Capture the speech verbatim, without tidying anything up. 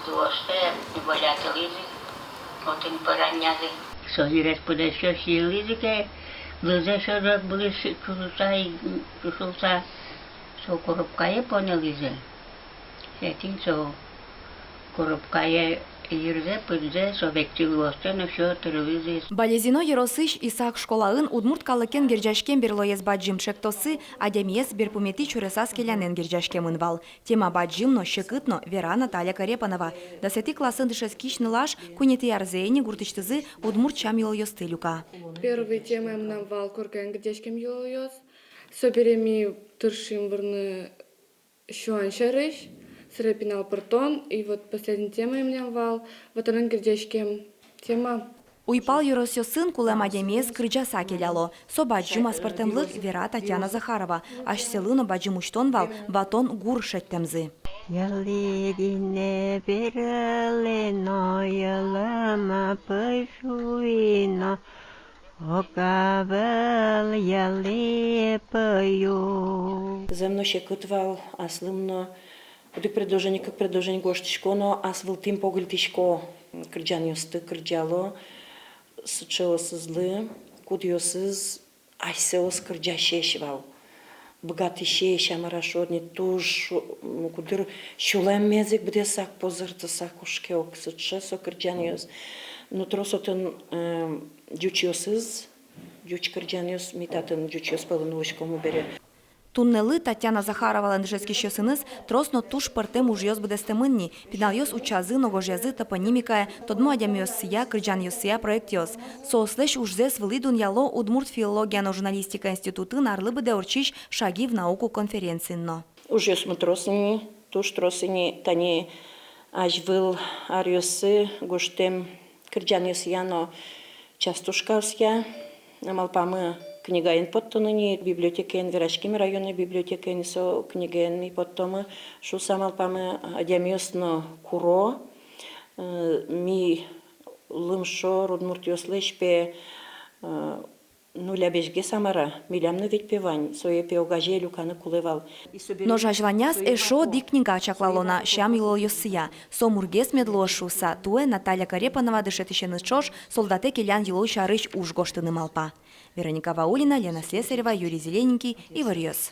Луоштэ, и волятылӥзы, отын пораннязы. Со йырез пыдэсьёс йылӥзы ке, лызэ сьӧры ӧк вылысь чушылыса, чушылыса, со коробкае понылӥзы. Сэтӥн со коробкае йырзэ, пыдзэ, со векчи луоштэ но сьӧр тырылӥзы. Балезино ёросысь Исаак школаын удмурт калыкен герӟаськем берлоез бадӟым ӵектосы адямиез берпуметӥ сюресаз келянэн герӟаськемын вал. Тема бадӟым но, секыт но, вера Наталья Карепанова. Дасэтӥ классын дышетскись нылаш куинетӥ арзэ ини гуртысьтызы удмурт сям-йылолъёсты люка. Первый тема мынам вал коркаен герӟаськем йылолъёс. Собере ми тыршим вырны сюан сярысь, собере пинал пыртон, и вот последний тема мынам вал ватонэн герӟаськем тема. Уйпал ёросъёсын кулэм адямиез кырӟаса келяло. Со бадӟым аспӧртэмлык, вера Татьяна Захарова. Асьсэлы но бадӟым усьтон вал ватон гур шедьтэмзы. Ялӥ гинэ бералэ но, ялама пӧй шуи но, огавыл ялӥ пӧю. Зэм но секыт вал, аслым но куд-ог предложение, кык предложение гожтӥсько но ас вылтӥм погыльтӥсько. Кырӟанъёсты кырӟало сыӵеосызлы, кудъёсыз асьсэос кырӟасесь вал. Быгатӥсесь, а мар-а шуод ни, туж, м, кудӥр сюлэммес ик быдэсак, позыртысак кошке ук сыӵе со кырӟанъёс. Но трос отын, э, ӟучъёсыз, ӟуч кырӟанъёс, ми татын ӟучъёс пӧлын улӥськомы бере. Туннэлы Татьяна Захаровалэн дышетскисьёсыныз трос но туж пӧртэм ужъёс быдэстэмын ни. Пиналъёс утчазы но гожъязы топонимикая, тодмо адямиоссыя, кырӟанъёссыя проектъёс. Соослэсь ужзэс вылӥ дунъяло Удмурт филология но журналистика институтын арлы быдэ ортчись «Шаги в науку» конференциын но. Ужъёсмы трос ини, туж трос ини, тани азьвыл аръёсы гожтэм кырӟанъёсъя но частушкаосъя. Малпамы книгаен поттыны ни, библиотекаен, вераським районной библиотекаен, со книгаен ми поттомы шуса малпамы. Адямиос но куро, э, ми лымшор удмуртъёслэсь пе, э, ну, лябезьгес, а мар-а, милям но ведь пе вань, сое пе огазе люканы кулэ вал. Нош азьланяз эшшо одӥг книга чаклало на сям-йылолъёссыя. Со мургес мед луоз шуса, туэ Наталья Карепанова дышетӥсеныз ӵош солдатэ келян йылол сярысь уж гожтыны малпа. Вероника Ваулина, Лена Слесарева, Юрий Зелененький, «Иворъёс».